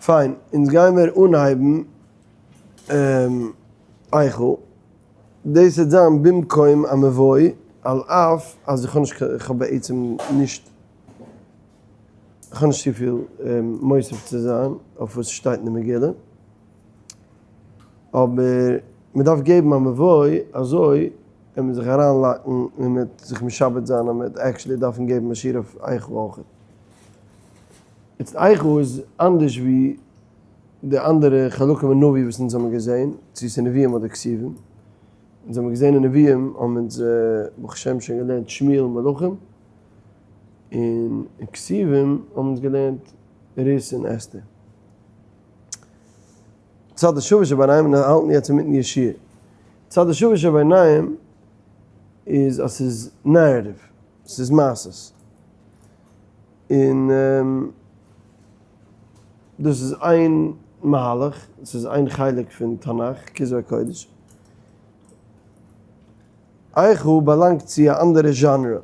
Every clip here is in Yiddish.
פיין, אונז גיימער אנהייבן איכה. דאס וועט זיין במקום א מבוא, על אף אז איך האב נישט איך האב בעצם נישט איך האב נישט צופיל מוסיף צו זיין אויף וואס שטייט אין די מגילה, אבער מען דארף געבן א מבוא אזוי וועט מען זיך אריינלאקן און מען וועט זיך משעבד זיין אז מען וועט actually דארפן געבן א שיעור אויף איכה אויך. איצט איכה איז אנדערש ווי די אנדערע חלקים אין נביא וואס אונז האבן געזען, צו ס'איז נביאים אדער כתובים. אונז האבן געזען אין נביאים האבן אונז ברוך השם שוין געלערנט שמואל און מלכים, און אין כתובים האבן אונז געלערנט רות און אסתר. צד השוה שביניהם, און האלטן יעצט אינמיטן יהושע. צד השוה שביניהם איז אז ס'איז narrative, ס'איז מעשות. און דאס איז איין מהלך, ס'איז איין חלק פון תנך, כתבי הקודש. איכה באלאנגט צו א אנדערע זשאנרע.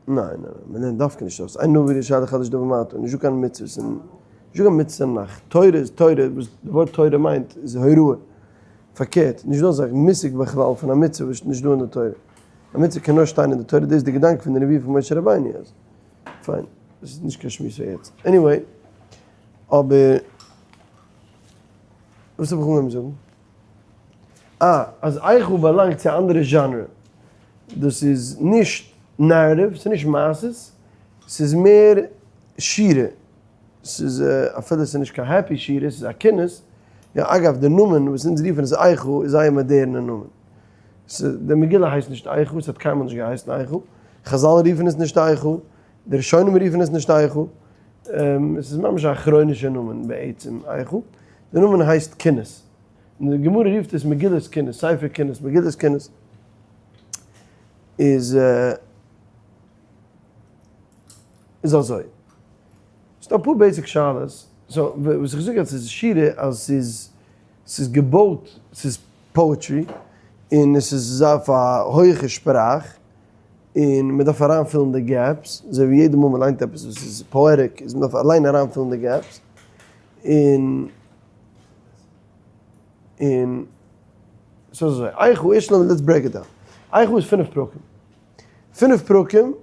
ניין ניין ניין, מען לערנט דווקא נישט אויס, אין נביא רשאי לחדש דבר מעתה, נישטא קיין מצוות אין, נישטא קיין מצוות אין נך, תורה איז תורה, וואס די ווארט תורה מיינט איז הוראה, פארקערט, נישטא אזא מושג בכלל פון א מצוה וואס איז נישטא אין די תורה, א מצוה קען נאר שטיין אין די תורה, דאס איז די געדאנק פון די נבואה פון משה רבינו, אז פיין, דאס איז נישט קיין שמועס פאר יעצט, anyway, אבער וואס האב איך אנגעהויבן זאגן? אה, אז איכה באלאנגט צו א אנדערע זשאנרע. דאס איז נישט narrative, ס'איז נישט מעשות, ס'איז מער שירה. ס'איז אפילו ס'איז נישט קיין happy שירה, ס'איז א קינות. יא, אגב, די נאמען וואס אונז רופן עס איכה איז זייער מאדערנע נאמען. די מגילה הייסט נישט איכה, ס'האט קיינמאל נישט געהייסן איכה. חזל רופן עס נישט איכה, די ראשונים רופן עס נישט איכה. עס איז ממש א אכרונישע נאמען בעצם איכה. די נאמען הייסט קינות. און די גמרא רופט עס מגילת קינות, ספר קינות, מגילת קינות. איז איז אזוי. ס'דא אפאר basic שאלות. so וואס איך זאג יעצט איז שירה אז ס'איז ס'איז געבויט, ס'איז poetry, און עס איז אויף א הויכע שפראך, און מען דארף אריינפילן די gaps, אזוי ווי יעדע מאל מען ליינט עפעס וואס איז poetic איז מען דארף אליין אריינפילן די gaps, און און ס'איז אזוי, איכה איש לאמיר let's break it down, איכה איז פינף פרקים, פינף פרקים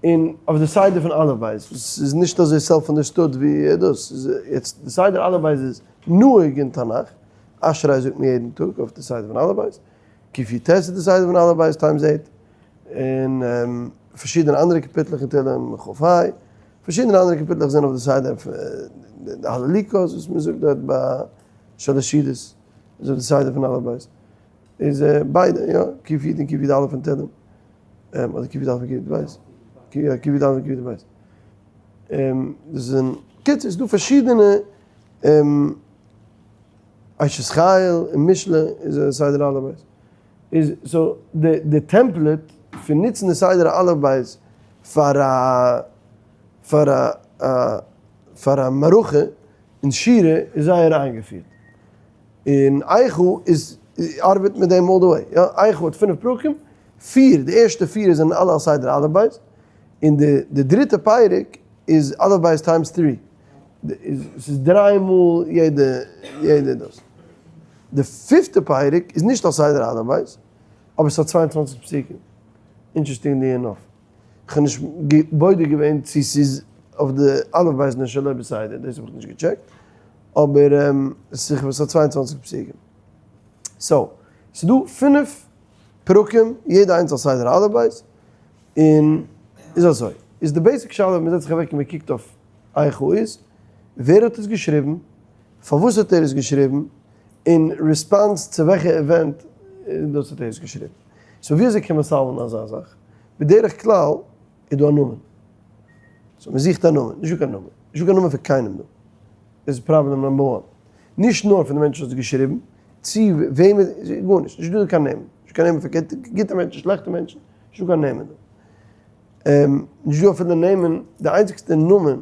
און אויף די סדר פון אלף בית, וואס איז נישט אזוי self understood ווי דאס, יעצט די סדר אלף בית איז נהוג אין תנך, אשרי זאגט מען יעדן טאג אויף די סדר פון אלף בית, קי"ט איז די סדר פון אלף בית times eight, און פארשידענע אנדערע קאפיטלעך אין תהלים, כ"ה, פארשידענע אנדערע קאפיטלעך זענען אויף די סדר פון די הללוקה'ס וואס מען זאגט דארט ביי שלש סעודות, איז אויף די סדר פון אלף בית. איז ביידע, יא, קי"י און קי"א פון תהלים, אדער קי"א און קי"ב, יא קי"א און קי"ב. דאס זענען, קיצור ס'איז דא פארשידענע אשת חיל און משלי איז א סדר אלף בית. איז so די די template פון נוצן די סדר אלף בית פאר א פאר א פאר א מערכה אין שירה איז זייער איינגעפירט. און איכה איז ארבעט מיט דעם all the way. יא, איכה האט פינף פרקים, פיר, די ערשטע פיר זענען אלע על סדר אלף בית, און די די דריטע פרק איז אלף בית times three. ס'איז דריי מאל יעדע יעדע דאס. די פיפטע פרק איז נישט על סדר אלף בית, אבער ס'האט 22 פסוקים. interestingly enough. כ'האב נישט בודק געווען צו ס'איז אויף די אלף בית נאר שלא בסדר, דאס האב איך נישט געטשעקט. אבער ס'איז ס'האט 22 פסוקים. so, ס'איז דא פינף פרקים, יעדע איינס על סדר אלף בית, און איז אזוי. איז די basic שאלה ווען מ'זעצט זיך אוועק און מ'קוקט אויף איכה איז, ווער האט עס געשריבן? פארוואס האט ער עס געשריבן? אין response צו וועלכע event דאס האט ער עס געשריבן? so ווי אזוי קען מען solve ן אזא זאך? בדרך כלל איז דא א נאמען. so מען זוכט א נאמען, נישטא קיין נאמען. נישטא קיין נאמען פון קיינעם דא. דאס איז problem number one. נישט נאר פון די מענטש וואס האט עס געשריבן, צו וועם, גארנישט. נישטא דא קיין נעמען. נישטא קיין נעמען פון גוטע מענטשן, שלעכטע מענטשן. נישטא קיין נעמען דא. נישט דא אפילו נעמען, די איינציגסטע נאמען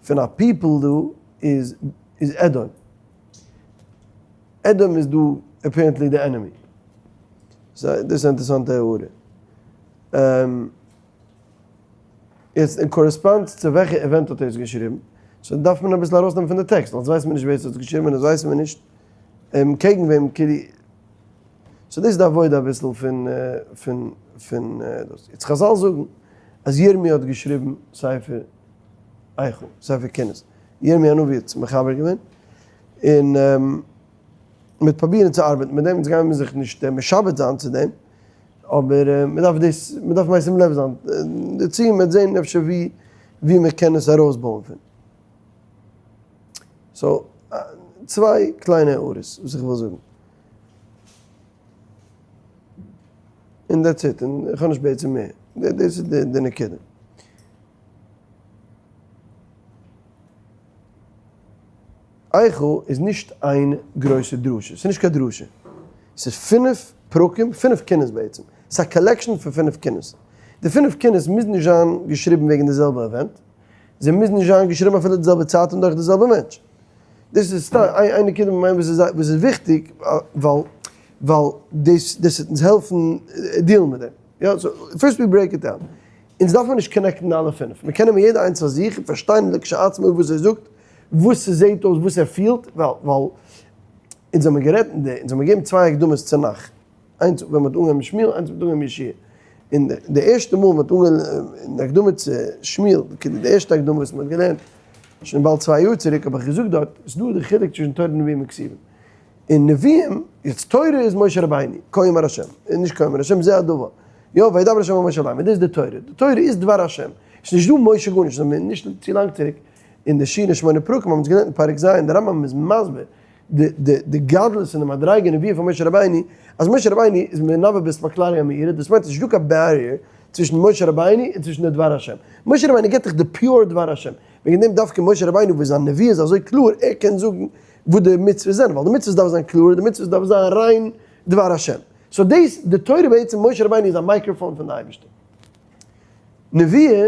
פון א people דא איז איז אדום. אדום איז דא apparently די enemy. so דאס איז א אינטערעסאנטע הערה. יעצט אין corresponds צו וועלכע event האט ער עס געשריבן? So דארף מען אביסל ארויסנעמען פון די טעקסט, ווייל עס ווייסט מען נישט ווער עס האט עס געשריבן און עס ווייסט מען נישט קעגן וועם כאילו. So דאס איז די עבודה אביסל פון פון פון דאס. יעצט חזל זאגן אז ירמי' האט געשריבן ספר איכה, ספר קינות. ירמי' הנביא האט עס מחבר געווען, און מ'וועט פרובירן צו ארבעטן מיט דעם, אונז גייען מיר זיך נישט משעבד זיין צו דעם, אבער מ'דארף דאס, מ'דארף משים לב זיין דערצו, מ'וועט זען אפשר ווי ווי מ'קען עס ארויסבויען פון. So, צוויי קליינע הערות וואס איך וויל זאגן. און that's it, און איך האב נישט בעצם מער. דאס איז די נקודה. איכה איז נישט איין גרויסע דרשה, ס'איז נישט קיין דרשה. ס'איז פינף פרקים, פינף קינות בעצם. ס'איז א collection פון פינף קינות. די פינף קינות מוזן נישט זיין געשריבן וועגן די זעלבע event. זיי מוזן נישט זיין געשריבן אפילו די זעלבע צייט און דורך די זעלבע מענטש. דאס איז סתם איין נקודה וואס איז וויכטיג, ווייל ווייל דאס דאס וועט אונז העלפן deal ן מיט דעם. יא, so first we break it down. אונז דארף מען נישט connect ן אלע פינף. מיר קענען נעמען יעדע איינס פאר זיך און פארשטיין לכשעצמו וואס ער זאגט, וואס ס'זעט אויס, וואס ער פילט, ווייל ווייל אונז האבן גערעדט אין די, אונז האבן געגעבן צוויי הקדמות צו נ"ך. איינס ווען מ'האט אנגעהויבן שמואל, איינס ווען מ'האט אנגעהויבן יהושע. און די ערשטע מאל מ'האט אנגעהויבן אין די הקדמה צו שמואל, כאילו די ערשטע הקדמה וואס מ'האט געלערנט, שוין באלד צוויי יאר צוריק, האב איך געזאגט דארט, ס'איז דא די חילוק צווישן תורה נביאים און כתובים. אין נביאים, יעצט תורה איז משה רבינו, כה אמר השם, און נישט כה אמר השם, זה הדבר. יא, וידבר השם אל משה לאמר, דאס איז די תורה. די תורה איז דבר השם. ס'איז נישט דא משה גארנישט, זיי האבן נישט צו לאנג צוריק, אין די שיעור אין שמונה פרקים האבן אונז געלערנט אין פרק ז', דער רמב ם איז מסביר די די די גדלות און די מדריגה אין נביאה פון משה רבינו, אז משה רבינו איז מנבא באספקלריא המאירה, דאס מיינט עס איז נישטא קיין barrier צווישן משה רבינו און צווישן די דבר השם. משה רבינו גיבט דיך די pure דבר השם. וועגן דעם דווקא משה רבינו וואס זיין נביאה איז אזוי קלאר, ער קען זאגן וואס די מצוות זענען, ווייל די מצוות דארף זיין קלאר, די מצוות דארף זיין ריין דבר השם. So דאס, די תורה בעצם, משה רבינו איז א מיקראפאן פון די אייבערשטער. נביאה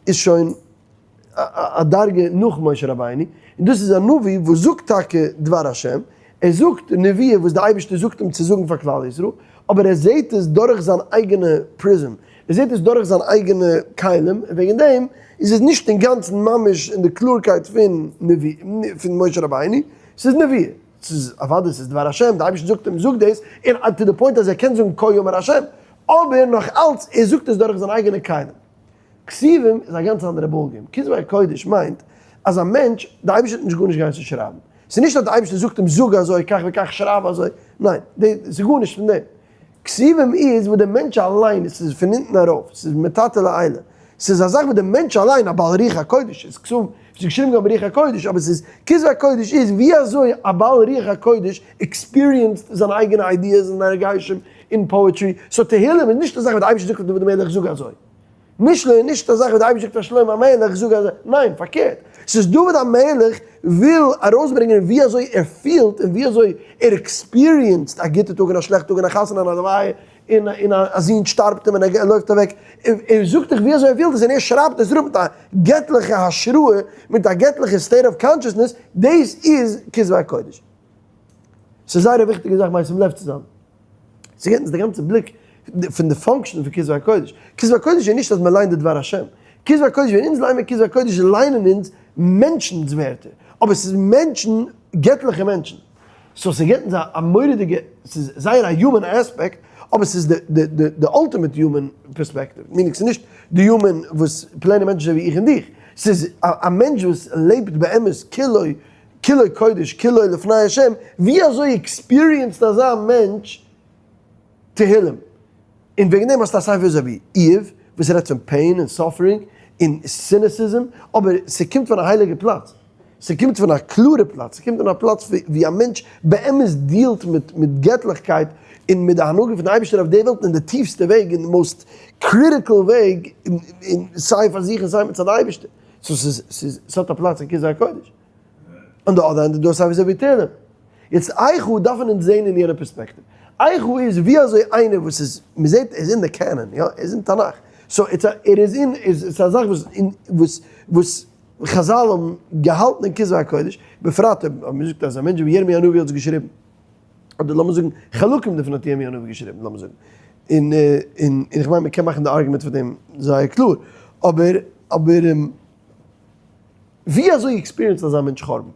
איז שוין א דרגה נאך משה רבינו, און דאס איז א נביא וואס זאגט טאקע דבר השם, ער זאגט נביאה וואס די אייבערשטער זאגט אים צו זאגן פאר כלל ישראל, אבער ער זעט עס דורך זיין אייגענע prism, ער זעט עס דורך זיין אייגענע כלים, און וועגן דעם איז עס נישט אינגאנצן ממש אין די קלארקייט פון נביא, פון משה רבינו, ס'איז נביאה, ס'איז אוודאי ס'איז דבר השם, די אייבערשטער זאגט אים זאג דאס, און to the point אז ער קען זאגן כה אמר השם, אבער נאך אלץ ער זאגט עס דורך זיין אייגענע כלים. כתובים איז א גאנץ אנדערע ball game. כתבי הקודש מיינט אז א מענטש, די אייבערשטער האט נישט גארנישט געהייסן שרייבן. ס'איז נישט אז די אייבערשטער זאגט אים זאג אזוי, כך וכך, שרייב אזוי. ניין, ס'איז גארנישט פון דעם. כתובים איז וואס דער מענטש אליין, ס'איז פון אונטן ארויף, ס'איז מלמטה למעלה. ס'איז א זאך וואס דער מענטש אליין, א בעל רוח הקודש, איז כתובים, ס'איז געשריבן געווארן ברוח הקודש, אבער ס'איז, כתבי הקודש איז ווי אזוי א בעל רוח הקודש experienced זיינע אייגענע ideas און הרגשים אין poetry. So תהילים איז נישט א זאך וואס די אייבערשטער זאגט פאר דוד המלך זאג אזוי. משלי איז נישט א זאך וואס די אייבערשטער זאגט פאר שלמה המלך זאג אזוי, ניין פארקערט, ס'איז דוד המלך וויל ארויסברענגען ווי אזוי ער פילט און ווי אזוי ער experienced א גוטע טאג און א שלעכטע טאג און א חתונה און א לוויה און און א זון שטארבט אים און ער לויפט אוועק, ער זאגט דיך ווי אזוי ער פילט עס און ער שרייבט עס אראפ מיט א געטליכע השראה, מיט א געטליכע state of consciousness, דאס איז כתבי הקודש. ס'איז זייער א וויכטיגע זאך משים לב צו זיין. ס'געבט אונז די גאנצע בליק פון די function פון כתבי הקודש. כתבי הקודש איז נישט אז מ'ליינט די דבר השם. כתבי הקודש, ווען אונז ליינען כתבי הקודש ליינען אונז מענטשנ'ס ווערטער. אבער ס'איז מענטשן, געטליכע מענטשן. So ס'געבט אונז א מורא'דיגע, ס'איז זייער א human aspect, אבער ס'איז די ultimate human perspective. Meaning ס'איז נישט די human וואס plain ע מענטשן אזוי ווי איך און דיך. ס'איז א מענטש וואס לעבט באמת כולו כולו קודש כולו לפני השם, ווי אזוי experienced אזא מענטש תהילים? און וועגן דעם האסטו א ספר אזוי ווי איוב וואס רעדט פון pain און suffering און cynicism, אבער ס'קומט פון א הייליגע פלאץ, ס'קומט פון א קלארע פלאץ, ס'קומט פון א פלאץ ווי א מענטש באמת deal ט מיט מיט געטליכקייט און מיט די הנהגה פון די אייבערשטער אויף די וועלט אין די טיפסטע וועג און די most critical וועג, און סיי פאר זיך און סיי מצד די אייבערשטער. So ס'איז ס'איז ס'האט א פלאץ אין כתבי הקודש. On the other hand איז דא אסאך ווי תהלים. יעצט איכה דארף מען אונז זעהן אין יענע פערספעקטיוו. איכה איז ווי אזוי איינער וואס איז, מ'זעהט ער איז אין די canon, יא, ער איז אין תנך. So it's א, ער איז אין, איז א זאך וואס אין, וואס, וואס חזל האבן געהאלטן אין כתבי הקודש, בפרט אויב מ'זאגט אז א מענטש ווי ירמי' הנביא האט עס געשריבן. אדער לאמיר זאגן חלקים דערפון האט ירמי' הנביא געשריבן, לאמיר זאגן. און, און, איך מיין מ'קען מאכן די argument פאר דעם זייער קלאר. אבער, אבער. ווי אזוי experience ט אזא מענטש חורבן?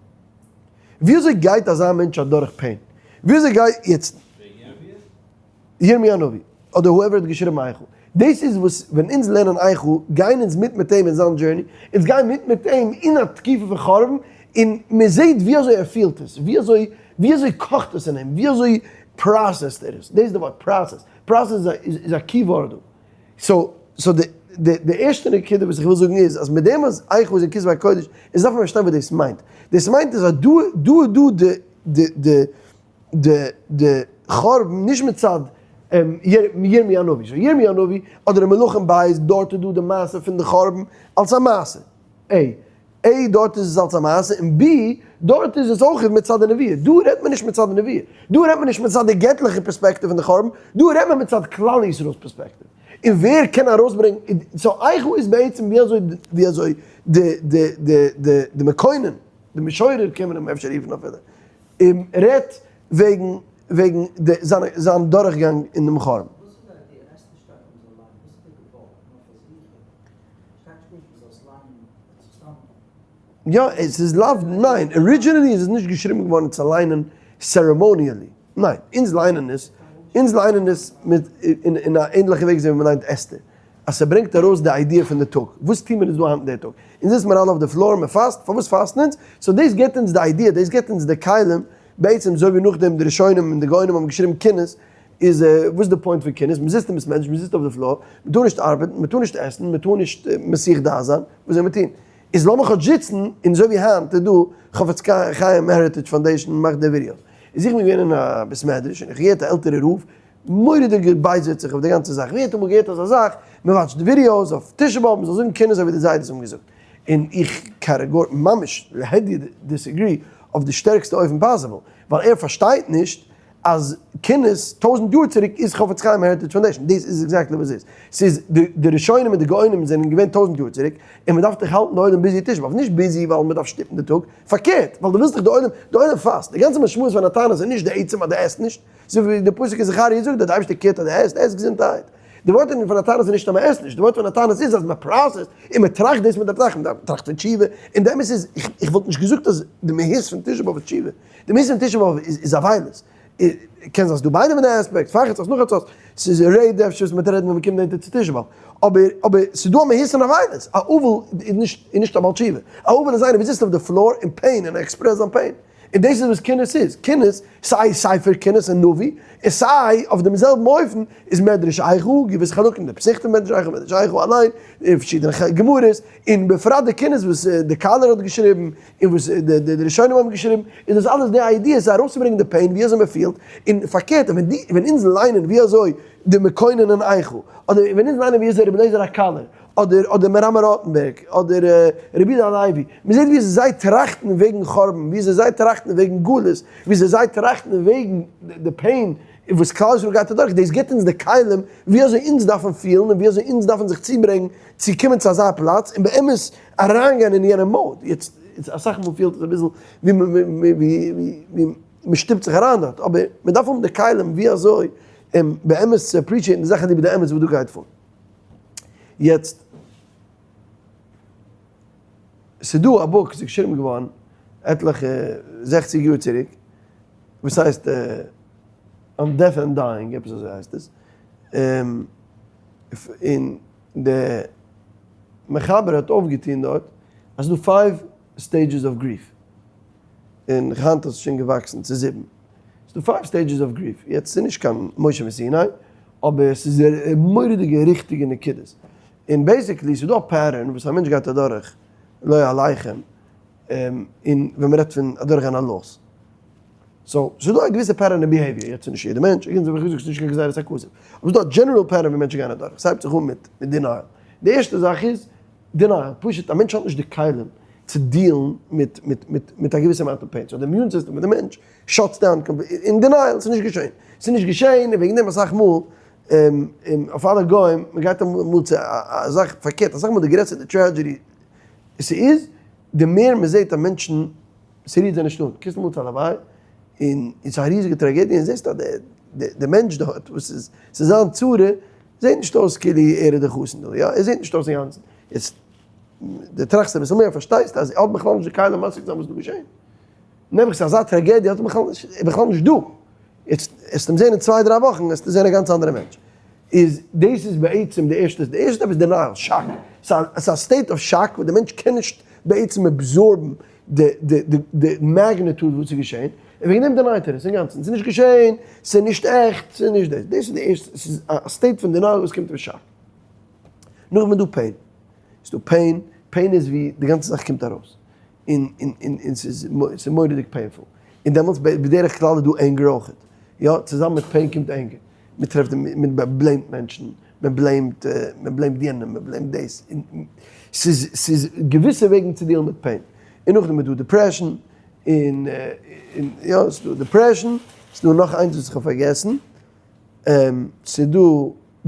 ווי אזוי גייט אזא מענטש אדורך pain? ווי אזוי גייט יעצט ירמי' הנביא אדער whoever האט געשריבן איכה? דאס איז וואס ווען אונז לערנען איכה גייען אונז מיט מיט אים אין זיין journey, אונז גייען מיט מיט אים אין א תקופה פון חורבן, און מען זעט ווי אזוי ער פילט עס, ווי אזוי ווי אזוי קאכט עס אין אים, ווי אזוי process ט ער עס, דאס איז די ווארט process, process איז א key ווארט דא. so so די די די ערשטע נקודה וואס איך וויל זאגן איז אז מיט דעם אז איכה איז אין כתבי הקודש איז דארף מען פארשטיין וואס דאס מיינט. דאס מיינט איז אז דא דא איז דא די די די די די חורבן נישט מצד ירמי' הנביא, so ירמי' הנביא אדער אין מלכים בית דארט איז דא די מעשה פון די חורבן אלס א מעשה, א. א. דארט איז עס אלס א מעשה, און ב. דארט איז עס אויך מצד די נבואה. דא רעדט מען נישט מצד די נבואה. דא רעדט מען נישט מצד די געטליכע פערספעקטיוו פון די חורבן, דא רעדט מען מצד כלל ישראל'ס פערספעקטיוו. און ווער קען ארויסברענגען, so איכה איז בעצם ווי אזוי ווי אזוי די די די די די מקונן, די משורר קען מען אים אפשר רופן אפילו, רעדט וועגן וועגן די זיין זיין דורכגאנג אין דעם חורבן. וואס איז די idea? הייסט נישט טאקע מ'זאל ליינען, וואס האט ער געוואלט? נאר פאר זיך? שטייט נישט גארנישט מ'זאל עס ליינען, עס איז סתם. יא, עס איז לאו, ניין, originally איז עס נישט געשריבן געווארן צו ליינען ceremonially, ניין, אונז ליינען עס, אונז ליינען עס מיט אין א ענדליכע וועג אזוי ווי מ'ליינט אסתר, אז ס'ברענגט ארויס די idea פון די טאג, וואס טוהן מיר אונז דא היינט אין די טאג? אונז זיצן מיר אלע אויף די floor, מ'פאסט, פארוואס פאסטן אונז? so דאס גיבט אונז די idea, דאס גיבט אונז די כלים, בעצם אזוי ווי נאכדעם די ראשונים און די גאונים האבן געשריבן קינות, איז וואס איז די point פון קינות? מ'זיצט אין בית מדרש, מ'זיצט אויף די floor, מ'טאר נישט ארבעטן, מ'טאר נישט עסן, מ'טאר נישט מסיח דעת זיין, וואס זאל מען טון? איז לאמיר כאטש זיצן, און אזוי ווי היינט איז דא חפץ חיים Heritage Foundation מאכט די ווידיאוס. איז איך בין געווען אין א בית מדרש און איך געהערט א עלטערע רב מורא'דיג בייזערט זיך אויף די גאנצע זאך, ווער האט אמאל געהערט אזא זאך, מען watch ט די ווידיאוס אויף תשעה באב, מען זאל זאגן קינות אזוי ווי די זיידעס האבן געזאגט. און איך categor ממש להדיא disagree אויף די שטערקסטע אופן possible, ווייל ער פארשטייט נישט אז קינות טויזענט יאר צוריק איז חפץ חיים Heritage Foundation, דאס איז exactly וואס איז, ס'איז די ראשונים און די גאונים זענען געווען טויזענט יאר צוריק, און מ'דארף דאך האלטן די עולם busy תשעה באב, נישט busy ווייל מ'דארף שטופן די טאג, פארקערט ווייל דו ווילסט דאך די עולם, די עולם פאסט, די גאנצע משמעות פון א תענית איז נישט די עצם אז דו עסט נישט, אזוי ווי די פסוק אין זכריה זאגט אז די אייבערשטער care ט אז דו עסט, עס געזונטערהייט. די ווארט פון א תענית איז נישט אז מ'עסט נישט, די ווארט פון א תענית איז אז מ' process ט און מ'טראכט דאס מ'דארף טראכטן, מ'טראכט פון תשובה, און די אמת איז, איך וואלט נישט געזאגט אז די מהות פון תשעה באב איז תשובה, די מהות פון תשעה באב איז אבילות, קען זיין ס'דא ביידע מיני aspects, פאר חצות נאך חצות, ס'איז רעד אפשר וואס מ'וועט רעדן ווען מ'קומט נענטער צו תשעה באב, אבער אבער ס'איז דא א מהות פון אבילות, א אבל איז נישט איז נישט א בעל תשובה, א אבל איז איינער וואס זיצט אויף די floor אין pain און express זיין pain, און דאס איז וואס קינות איז, קינות, סיי ספר קינות אין נביא, און סיי אויף דעם זעלבן אופן איז מדרש איכה, געוויסע חלקים די פתיחתא מדרש איכה, מדרש איכה אליין, און פארשידענע גמרות, און בפרט די קינות וואס די קאלער האט געשריבן, און וואס די ראשונים האבן געשריבן, איז דאס אלעס די idea צו ארויסצוברענגען די pain ווי אזוי מען פילט, און פארקערט ווען די ווען אונז ליינען ווי אזוי די מקונן אין איכה, אדער ווען אונז ליינען ווי אזוי רבי אליעזר הקליר, אדער אדער מהר"ם ראטענבערג, אדער רבי יהודה הלוי, מען זעט ווי אזוי זיי טראכטן וועגן חורבן, ווי אזוי זיי טראכטן וועגן גלות, ווי אזוי זיי טראכטן וועגן די pain וואס כלל ישראל גייט אדורך, דאס גיבט אונז די כלים ווי אזוי אונז דארפן פילן און ווי אזוי אונז דארפן זיך צוברענגן צו קומען צו אזא פלאץ און באמת אריינגיין אין יענע mode, יעצט אסאך מאל פילט עס אביסל ווי מ'שטופט זיך אריין דארט, אבער מ'דארף האבן די כלים ווי אזוי באמת צו appreciate ן די זאכן איבער די אמת וואס דא גייט פאר. יעצט, ס'דא א book, ס'איז געשריבן געווארן עטליכע זעכציג יאר צוריק, וואס הייסט On Death and Dying, עפעס אזוי הייסט עס, און די מחבר האט אויפגעטון דארט אז ס'דא five stages of grief, און היינט האט עס שוין געוואקסן צו זיבן. ס'דא five stages of grief, יעצט ס'איז נישט קיין משה מסיני, אבער ס'איז מורא'דיגע ריכטיגע נקודות, און basically ס'איז דא א pattern וואס א מענטש גייט אדורך לא עליכם, און ווען מ'רעדט פון אדורכגיין א loss. so, ס'איז דא א געוויסע pattern אין behavior, יעצט איז נישט יעדע מענטש, again ווי געזאגט ס'איז נישט קיין גזירת הכתוב, אבער ס'איז דא א general pattern ווי מענטשן גייען אדורך, ס'הייבט זיך אן מיט denial, די ערשטע זאך איז denial, פשוט א מענטש האט נישט די כלים צו deal ן מיט מיט מיט מיט א געוויסע amount of pain, so די immune system פון די מענטש shuts down אין denial, ס'איז נישט געשען, ס'איז נישט געשען, און וועגן דעם אסאך מאל אויף אלע גוים, מ'גייט אמאל צו א זאך פארקערט, אסאך מאל די גרעסער די tragedy ס'איז, די מער מ'זעט אז מענטשן ס'רירט זיי נישט אן, קומסט אמאל צו א לווי' און ס'איז א ריזיגע טראגעדיע און זעסט אז די מענטש דארט וואס איז ס'איז זיין צרה זעט נישט אויס כאילו ער איז די חתן דא, יא ער זעט נישט אויס אינגאנצן, יעצט. די טראכסט אביסל מער פארשטייסטו אז ער האט בכלל נישט די כלים משיג צו זיין וואס איז דא געשען. נעבעך ס'איז אזא טראגעדיע האט ער בכלל נישט, איז בכלל נישט דא. יעצט וועסטו אים זען אין צוויי דריי וואכן וועסטו זען א גאנץ אנדערע מענטש. איז דאס איז בעצם די ערשטע, די ערשטע step איז denial, shock. ס'איז א state of shock וואס די מענטש קען נישט בעצם absorb ן די די די די magnitude וואס איז געשען, און וועגן דעם deny ט ער עס אינגאנצן, ס'איז נישט געשען, ס'איז נישט עכט, ס'איז נישט דאס. דאס איז די ערשטע, ס'איז א state פון denial וואס קומט פון shock. נאכדעם איז דא pain. ס'איז דא pain, pain איז ווי די גאנצע זאך קומט ארויס. און און און און ס'איז ס'איז מורא'דיג painful. און דעמאלטס בדרך כלל איז דא anger אויכעט. יא, צוזאמען מיט pain קומט anger. מען טרעפט די, מען blame ט מענטשן, מען blame ט, מען blame ט יענעם, מען blame ט דאס. און ס'איז ס'איז געוויסע וועגן צו deal ן מיט pain. און נאכדעם איז דא depression, און און יא, ס'איז דא depression, ס'איז דא נאך איינס וואס איך האב פארגעסן, ס'איז דא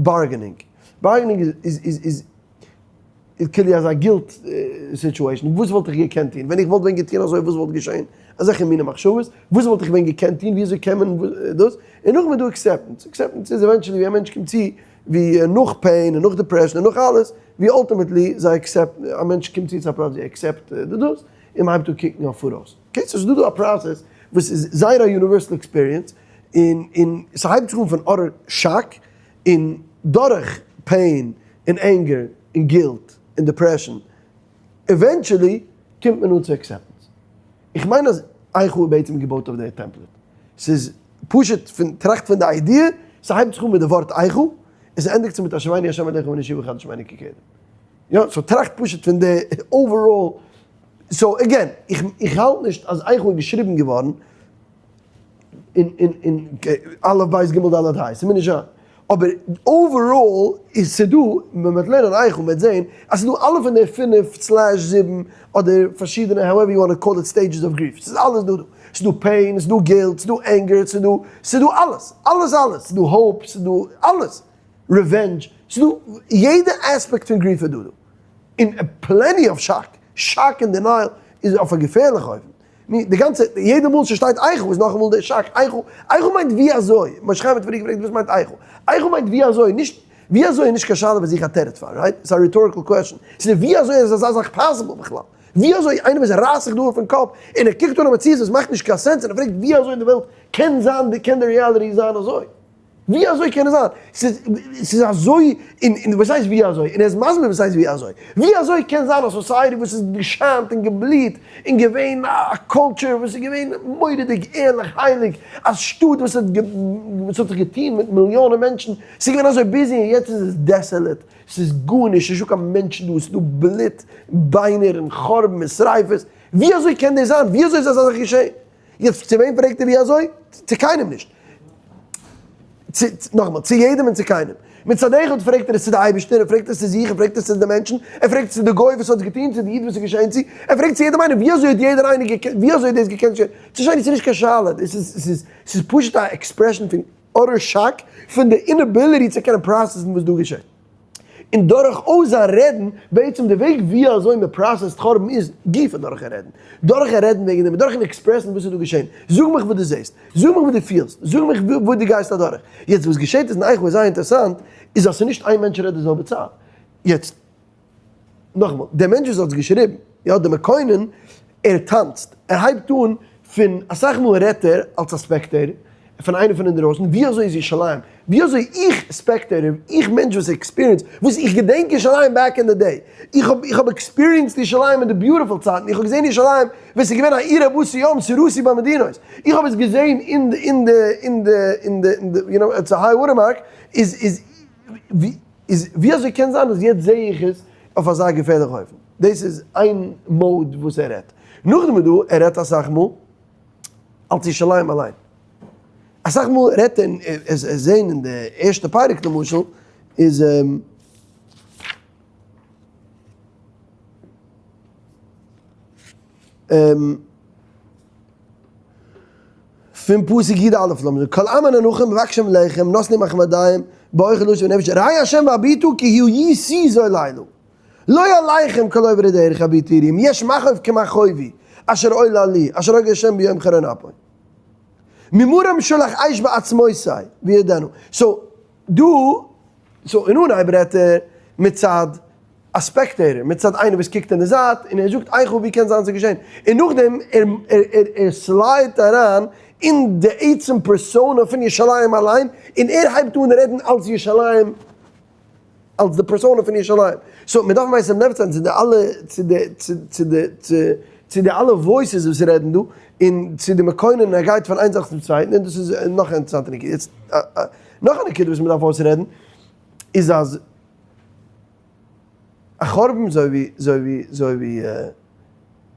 bargaining. Bargaining איז איז איז איז כאילו אזא guilt situation, וואס וואלט איך געקענט טון, ווען איך וואלט ווען געטון אזוי וואס וואלט געשען, אזעלכע מיני מחשבות, וואס וואלט איך ווען געקענט טון, ווי אזוי קען מען דאס, און נאכדעם איז דא acceptance, acceptance איז eventually ווי א מענטש קומט צו, ווי נאך pain און נאך depression און נאך אלעס, ווי ultimately זיי accept ן, א מענטש קומט צו צו א פלאץ ווי ער accept די דאס, און מען הייבט אן קוקן אויף פאראויס. Okay, so ס'איז דא דא א process וואס איז זייער א universal experience, און און ס'הייבט זיך אן פון utter shock, און דורך pain און anger און guilt און depression, eventually קומט מען אן צו acceptance. איך מיין אז איכה איז בעצם געבויט אויף די template. ס'איז פשוט פון טראכט פון די idea, ס'הייבט זיך אן מיט די ווארט איכה, און ס'ענדיגט זיך מיט השיבני ה' אליך ונשובה חדש ממני כקדם. יא, so טראכט פשוט פון די overall, so again, איך האלט נישט אז איכה איז געשריבן געווארן אין אין אין אלף בית גימל דלת היי, ס'מוז נישט זיין. אבער overall איז ס'דא, ווען מ'וועט לערנען איכה מ'וועט זעהן אז ס'דא אלע פון די פינף slash זיבן אדער פארשידענע however you want call it stages of grief, ס'איז אלעס דא דא. ס'דא pain, ס'דא guilt, ס'דא anger, ס'דא ס'דא אלעס, אלעס אלעס, ס'דא hope, ס'דא אלעס, revenge, ס'דא יעדע aspect פון grief איז דא דא. און plenty of shock, shock און denial איז אויף א געפערליכע אופן. נו, די גאנצע, יעדע מאל ס'שטייט איכה איז נאכאמאל די shock, איכה, איכה מיינט ווי אזוי, משה חיים האט פריער געפרעגט וואס מיינט איכה, איכה מיינט ווי אזוי, נישט, ווי אזוי איז נישט קיין שאלה וואס איך א תירוץ פאר, right? ס'איז א rhetorical question, ס'איז ווי אזוי איז אזא זאך possible בכלל? ווי אזוי איינער וואס רייסט זיך דא אויפן קאפ און ער קוקט אן א מציאות וואס מאכט נישט קיין sense און ער פרעגט ווי אזוי אין די וועלט קען זיין, קען די reality זיין אזוי? ווי אזוי קען עס זיין? ס'איז ס'איז אזוי, און און וואס הייסט ווי אזוי? און ער איז מסביר וואס הייסט ווי אזוי. ווי אזוי קען זיין א society וואס איז געשיינט און געבליט און געווען א culture וואס איז געווען מורא'דיג ערליך הייליג, א שטאט וואס האט וואס האט זיך געטון מיט מיליאנען מענטשן, ס'איז געווען אזוי busy און יעצט איז עס desolate, ס'איז גארנישט, ס'איז נישטא קיין מענטשן דא, ס'איז דא בלוט, ביינער און חורבן און שריפות, ווי אזוי קען דאס זיין? ווי אזוי איז אזא זאך געשען? יעצט צו וועם פרעגט ער ווי אזוי? צו קיינעם נישט. צו, נאכאמאל, צו יעדעם און צו קיינעם. מצד אחד פרעגט ער עס צו די אייבערשטער, ער פרעגט עס צו זיך, ער פרעגט עס צו די מענטשן, ער פרעגט עס צו די גוי וואס האט עס געטון, צו די איד וואס איז געשען צו, ער פרעגט צו יעדעם איינעם, ווי אזוי האט יעדער איינער געקענט, ווי אזוי האט דאס געקענט געשען? צו שוין, עס איז נישט קיין שאלה, עס איז, עס איז, עס איז פשוט א expression פון utter shock, פון די inability צו קענען process ן וואס דא געשעט. און דורכאויס זיין רעדן, בעצם די וועג ווי אזוי מען process ט חורבן איז גופא דורכן רעדן, דורכן רעדן וועגן דעם, דורכן express ן וואס איז דא געשען, זאג מיך וואס דו זעסט, זאג מיך וואס דו פילסט, זאג מיך וואס דו גייסט אדורך. יעצט וואס געשעט איז אין איכה איז זייער אינטערעסאנט, איז אז ס'איז נישט איין מענטש רעדט די זעלבע צייט. יעצט נאכאמאל, דער מענטש וואס האט עס געשריבן, יא, דער מקונן, ער טאנצט, ער הייבט אן פון, אסאך מאל רעדט ער אלס א spectator, פון איינער פון אינדערויסן, ווי אזוי איז ירושלים, ווי אזוי איך spectator, איך מענטש וואס experience, וואס איך געדענק ירושלים back in the day, איך האב איך האב experienced ירושלים אין די beautiful צייטן, איך האב געזען ירושלים ווען ס'איז געווען א עיר רבתי ים ס'רוסי במדינות, איך האב עס געזען אין די אין די אין די אין די אין די you know it's a high watermark, איז איז ווי איז ווי אזוי קען זיין אז יעצט זעה איך עס אויף אזא געפערליכע אופן? דאס איז איין mode וואס ער רעדט. נאכדעם איז דא, ער רעדט אסאך מאל אלס ירושלים אליין. אסאך מאל רעדט ער, עס זעהן אין די ערשטע פרק למשל, איז פון פסוק י א לאמיר זאגן, כל עם אנכם מבקשים לחם נותנים מחמדיהם באוכל לשב ונפש ראה השם והביטו כי הוא ישיא זו לילה לא עליכם כל עוברי דרך הביטו יראו אם יש מכאוב כמכאובי אשר עולה לי אשר הוגה השם ביום חרון אפו ממרום שלח אש בעצמותי וידענו so דא so אין אנהייב רעדט ער מצד. א spectator, מצד איינער וואס קוקט אין די זייט און ער זאגט איכה ווי קען זיין ס'איז געשען, און נאכדעם ער ער ער slide ט אריין אין די עצם פערסאנא פון ירושלים אליין, און ער הייבט אן רעדן אלס ירושלים, אלס די פערסאנא פון ירושלים. so מיר דארפן משים לב זיין צו די אלע צו די צו די צו די אלע voices וואס רעדן דא, און צו די מקונן און ער גייט פון איין זאך צום צווייטן, און דאס איז נאך א אינטערעסאנטע נקודה. יעצט נאך א נקודה וואס מען דארף אויסרעדן איז אז א חורבן אזוי ווי אזוי ווי אזוי ווי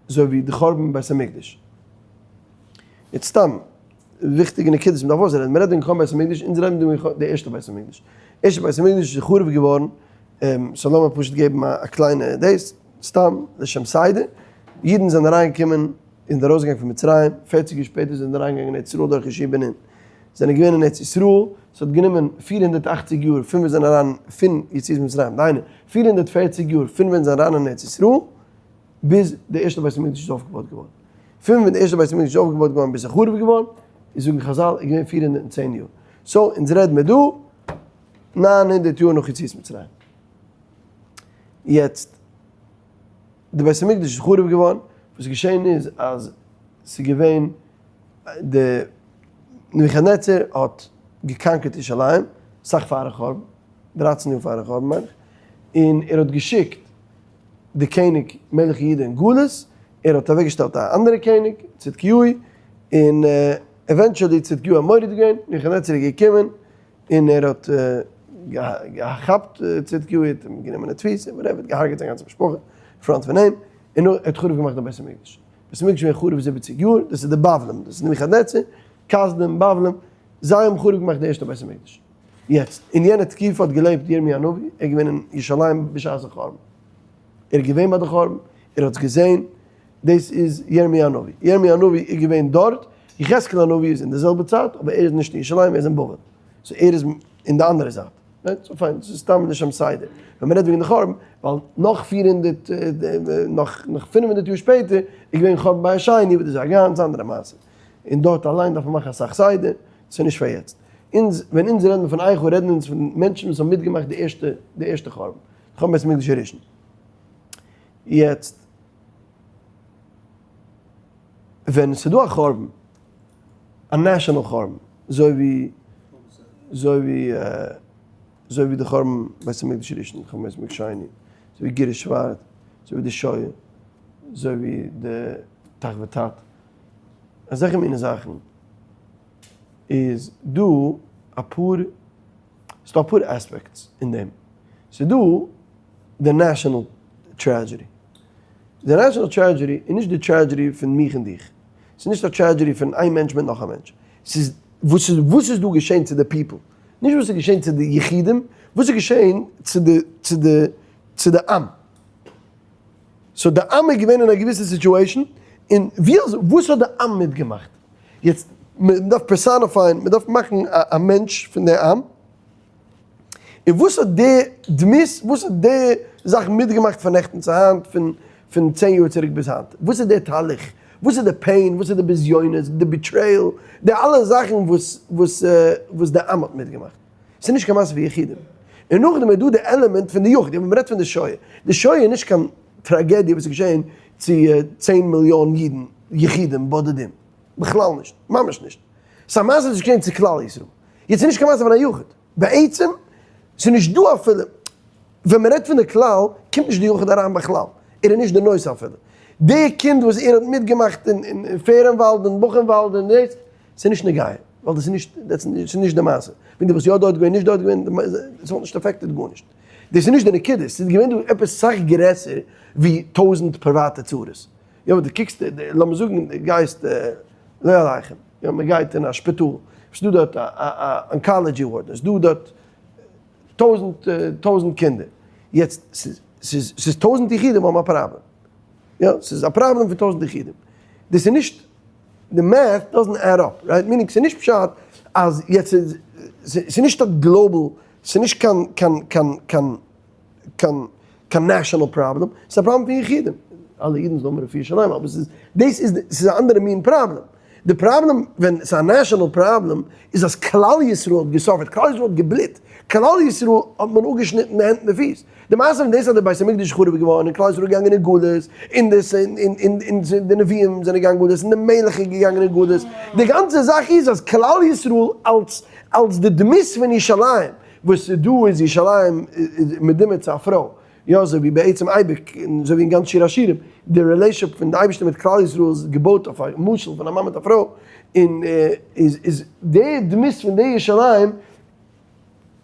אזוי ווי די חורבן בית המקדש. יעצט סתם וויכטיגע נקודות מ'דארף אויסרעדן, מ'רעדט וועגן חורבן בית המקדש, אונז רעדן דא וועגן די ערשטע בית המקדש. ערשטע בית המקדש איז חרוב געווארן, so לאמיר פשוט געבן א קליינע דאס, סתם לשם סדר, אידן זענען אריינגעקומען אין די ארויסגאנג פון מצרים, פערציג יאר שפעטער זענען זיי אריינגעגאנגען אין ארץ ישראל דורך יהושע בן נון. זענען געווען אין ארץ ישראל, ס'האט גענומען 480 יאר פון ווען זיי זענען אריין פון יציאת מצרים, דהיינו 440 יאר פון ווען זיי זענען אריין אין ארץ ישראל ביז די ערשטע בית המקדש איז אויפגעבויט געווארן. פון ווען די ערשטע בית המקדש איז אויפגעבויט געווארן ביז ס'איז חרוב געווארן, איז זאגן חזל איז געווען 410 יאר. so אונז רעד מיר דא 900 יאר נאך יציאת מצרים. יעצט, די בית המקדש איז חרוב געווארן, וואס איז געשען איז אז ס'איז געווען די נבוכדנצר האט גע conquer ט ירושלים, אסאך פארן חורבן, 13 יאר פארן חורבן מיין איך, און ער האט געשיקט די קעניג מלך יהודה אין גלות, ער האט אוועקגעשטעלט א אנדערע קעניג, צדקיהו, און eventually צדקיהו האט מורד געווען, נבוכדנצר איז געקומען און ער האט געכאפט צדקיהו, האט אים גענומען אין תפיסה, whatever, האט געהארגעט זיין גאנצע משפחה אין front פון אים, און ער האט חרוב געמאכט די בית המקדש. בית המקדש איז געווען חרוב זיבעציג יאר, דאס איז די בבלים, דאס איז נבוכדנצר, כשדים, בבלים, זיי האבן חרוב געמאכט די ערשטע בית המקדש. יעצט, אין יענע תקופה האט געלעבט ירמי' הנביא, ער איז געווען אין ירושלים בשעת החורבן. ער איז געווען ביי די חורבן, ער האט עס געזען, דאס איז ירמי' הנביא. ירמי' הנביא איז געווען דארט, יחזקאל הנביא איז אין די זעלבע צייט, אבער ער איז נישט אין ירושלים, ער איז אין בבל. so ער איז אין די אנדערע זייט. right? so פיין, ס'איז סתם לשם סדר. ווען מ'רעדט וועגן די חורבן, ווייל נאך 400, נאך נאך 500 יאר שפעטער, איז געווען חורבן בית שני, וואס דאס איז א גאנץ אנדערע מעשה. און דארט אליין דארף מען מאכן אסאך סדר, ס'איז נישט פאר יעצט. אונז, ווען אונז רעדן פון איכה, רעדן אונז פון מענטשן וואס האבן מיטגעמאכט די ערשטע, די ערשטע חורבן. חורבן בית המקדש הראשון. יעצט, ווען ס'איז דא א חורבן, א national חורבן, אזוי ווי, אזוי ווי, אזוי ווי די חורבן בית המקדש הראשון, חורבן בית המקדש שני, אזוי ווי גירוש ספרד, אזוי ווי די שואה, אזוי ווי די תח ותט, אזעלכע מיני זאכן, איז דא אפאר, ס'איז דא אפאר aspects אין דעם. ס'איז דא די national tragedy. די national tragedy איז נישט די tragedy פון מיך און דיך. ס'איז נישט א tragedy פון איין מענטש מיט נאך א מענטש. ס'איז וואס איז וואס איז דא געשען צו די people. נישט וואס איז געשען צו די יחידים, וואס איז געשען צו די צו די צו די עם. so די עם איז געווען אין א געוויסע situation, און ווי אזוי וואס האט די עם מיטגעמאכט? יעצט, מען דארף personify ען, מען דארף מאכן א מענטש פון די עם, און וואס האט די דמות, וואס האט די זאך מיטגעמאכט פון נעכטן צו היינט, פון פון 10 יאר צוריק ביז היינט? וואס איז די תהליך? וואס איז די pain? וואס איז די בזיונות? די betrayal? די אלע זאכן וואס וואס וואס די עם האט מיטגעמאכט. ס'איז נישט קיין מעשה פון יחידים. און נאכדעם איז דא די עלעמענט פון די יחיד, ווען מ'רעדט פון די שואה. די שואה איז נישט קיין טראגעדיע וואס איז געשען צו 10 מיליאן אידן, יחידים, בודדים. בכלל נישט. ממש נישט. ס'איז א מעשה וואס איז געשען צו כלל ישראל. יעצט איז נישט קיין מעשה פון א יחיד. בעצם, ס'איז נישט דא אפילו, ווען מ'רעדט פון די כלל, קומט נישט די יחיד אריין בכלל. ער איז נישט די נושא אפילו. די קינד וואס ער האט מיטגעמאכט אין פערענוואלד און בוכענוואלד און דאס, ס'איז נישט נוגע, ווייל דאס איז נישט, דאס איז נישט די מעשה. ווען דו וואלסט יא דארט געווען, נישט דארט געווען, עס וואלט נישט affected גארנישט. דאס איז נישט די נקודה, ס'איז געווען דא עפעס סאך גרעסער ווי 1000 פריוואטע צרות. יא, ווען דו קוקסט, לאמיר זאגן, דו גייסט, לא עליכם, יא, מען גייט אין א שפיטאל, ס'איז דא דארט א oncology ward, ס'איז דא דארט טויזנט, טויזנט קינדער. יעצט, ס'איז, ס'איז, ס'איז טויזנט יחידים האבן א פראבלעם. יא, ס'איז א פראבלעם פון טויזנט יחידים. דאס איז נישט, די math doesn't add up, right? meaning ס'איז נישט פשט אז יעצט איז, ס'איז נישט א global, ס'איז נישט קיין, קיין, קיין, קיין, קיין, קיין national פראבלעם, ס'איז א פראבלעם פון יחידים. אלע אידן זאלן האבן רפואה שלמה, אבער ס'איז, דאס איז, ס'איז א אנדערע מין פראבלעם. די פראבלעם ווען ס'איז א national פראבלעם איז אז כלל ישראל האט גע suffer ט, כלל ישראל האט געבליט, כלל ישראל האט מען אפגעשניטן די הענט און די פיס. די מעשה פון דאס אז די בית המקדש איז חרוב געווארן און כלל ישראל איז געגאנגען אין גלות, און די און די נביאים זענען געגאנגען גלות און די מלך איז געגאנגען אין גלות, די גאנצע זאך איז אז כלל ישראל אלס אלס די דמות פון ירושלים, וואס איז דא איז ירושלים מדומה צו א פרוי, יא אזוי ווי בעצם אייביג און אזוי ווי אין גאנץ שיר השירים, די relationship פון די אייבערשטער מיט כלל ישראל איז געבויט אויף א משל פון א מאן מיט א פרוי, און איז איז די דמות פון די ירושלים,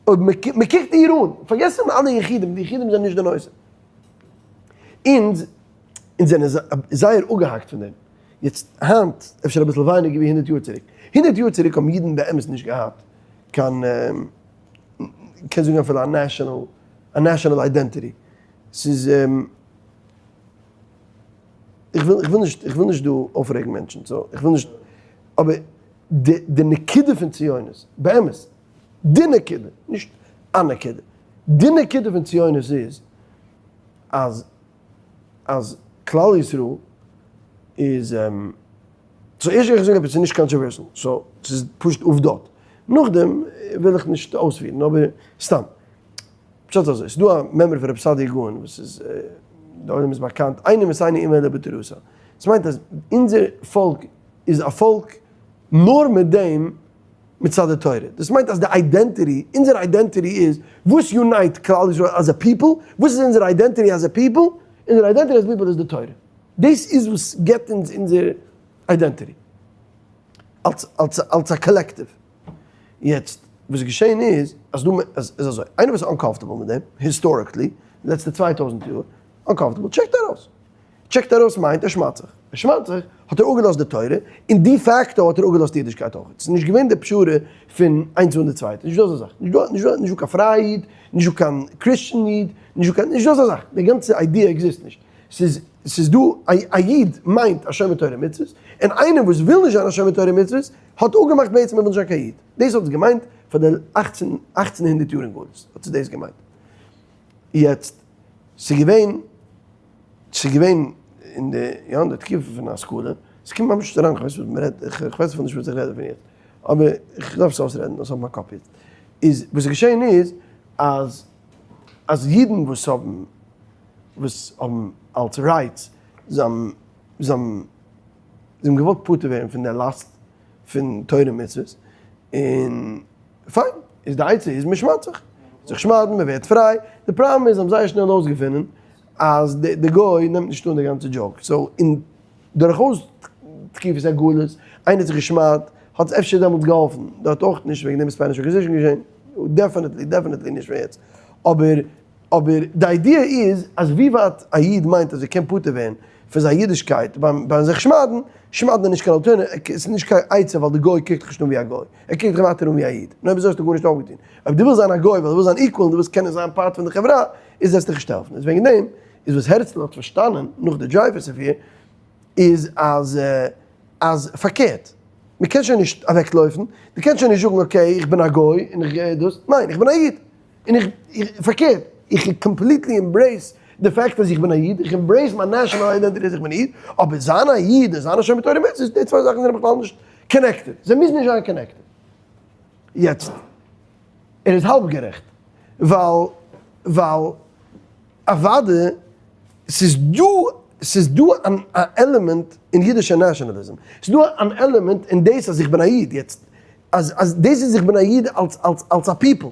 אויב מען קוקט איר אן, פארגעס פון אלע יחידים, די יחידים זענען נישט די נושא. אונז אונז זענען זייער אפגעהאקט פון דעם. יעצט היינט אפשר אביסל ווייניגער ווי הונדערט יאר צוריק. הונדערט יאר צוריק האבן אידן באמת נישט געהאט קיין, קען זאגן אפילו א national, א national identity. ס'איז, איך וויל, איך וויל נישט, איך וויל נישט דא אויפרעגן מענטשן, so איך וויל נישט, אבער די די נקודה פון ציונות, באמת, די נקודה, נישט א נקודה, די נקודה פון ציונות איז אז אז כלל ישראל איז, so ערשט גיי איך זאגן עפעס ס'איז נישט controversial, so ס'איז פשוט עובדות, נאכדעם וויל איך נישט אויספירן אבער סתם, פשט איז אזוי, ס'איז דא א מימרא פון רבי סעדיה גאון וואס איז די עולם איז באקאנט, אין אמתנו אומה אלא בתורתה, עס מיינט אז אונזער פאלק איז א פאלק נאר מיט דעם מצד די תורה, דאס מיינט אז די identity, אונזער identity איז וואס unite כלל ישראל as a people, וואס איז אונזער identity as a people? אונזער identity as a people איז די תורה, דאס איז וואס געבט אונז אונזער identity אלס אלס אלס א collective. יעצט וואס איז געשען איז אז דא איז אזוי, איינער וואס איז uncomfortable מיט דעם, historically, די לעצטע 2000 יאר, uncomfortable, טשעקט ארויס. טשעקט ארויס מיינט ער שמד'ט זיך. ער שמד'ט זיך, האט ער אפגעלאזט די תורה, און de facto האט ער אפגעלאזט אידישקייט אויך. ס'איז נישט געווען די פשרה פון איינס אן די צווייטע, נישט דא אזא זאך. נישט דא, נישט דא, נישט דא קיין פרייע איד, נישט דא קיין Christian איד, נישט דא קיין, נישט דא אזא זאך. די גאנצע idea exist נישט. ס'איז, ס'איז דא, א איד מיינט א שומר תורה ומצוות, און איינער וואס וויל נישט זיין א שומר תורה ומצוות, האט אפגעמאכט בעצם ער וויל נישט זיין קיין איד. דאס האט עס געמיינט פאר די אכצן, אכצן הונדערט יאר אין גלות האט עס דאס געמיינט. יעצט, ס'איז געווען, ס'איז געווען אין די, יא אין די תקופה פון השכלה, ס'קומט ממש נישט אריין, כ'ווייס וואס מ'רעדט, כ'ווייס אפילו נישט וואס איך רעד דערפון יעצט, אבער איך דארף עס אויסרעדן, דאס אויף מיין קאפ יעצט. איז וואס איז געשען איז, אז אז אידן וואס האבן, וואס האבן אלס rights, זיי האבן, זיי האבן, זיי האבן געוואלט פטור ווערן פון די לאסט פון תורה ומצוות, און פיין, איז די עצה איז מען שמד'ט זיך, זיך שמד'ן, מען ווערט פריי, די פראבלעם איז זיי האבן זייער שנעל אויסגעפונען אז די גוי נעמט נישט אן די גאנצע joke, so אין דורכאויס תקופת הגלות, איינער האט זיך געשמד'ט, האט עס אפשר דעמאלטס געהאלפן, דארט אויך נישט וועגן דעם איז Spanish Inquisition געשען, definitely definitely נישט פון יעצט, אבער אבער די idea איז אז ווי ווייט א איד מיינט אז ער קען פטור ווערן פון זיין אידישקייט ביים ביים זיך שמד'ן, שמד'ן איז נישט קיין alternative, עס איז נישט קיין עצה ווייל די גוי קוקט דיך נישט אן ווי א גוי, ער קוקט דיך ווייטער אן ווי א איד, און אויב אזוי האסטו גארנישט אויפגעטון. אויב דו ווילסט זיין א גוי ווייל דו ווילסט זיין equal און דו ווילסט קענען זיין part פון די חברה, איז עס דיך נישט העלפן. איז וועגן דעם איז וואס הערצל האט פארשטאנען נאך די Dreyfus Affair איז אז אז פארקערט, מען קען שוין נישט אוועקלויפן, דו קענסט שוין נישט זאגן okay איך בין א גוי און איך גיי דאס, ניין איך בין א איד, און איך, איך, פארקערט, איך completely embrace די fact אז איך בין א איד, איך embrace מיין national identity אז איך בין א איד, אבער זיין א איד און זיין א שומר תורה ומצוות, די צוויי זאכן זענען בכלל נישט connected, זיי מוזן נישט זיין connected. יעצט, ער איז האלב גערעכט, ווייל, ווייל אוואדע ס'איז דא, ס'איז דא אן עלעמענט אין אידישע nationalism, ס'איז דא אן עלעמענט אין דאס אז איך בין א איד, יעצט, אז אז דאס איז איך בין א איד אלס אלס אלס א people,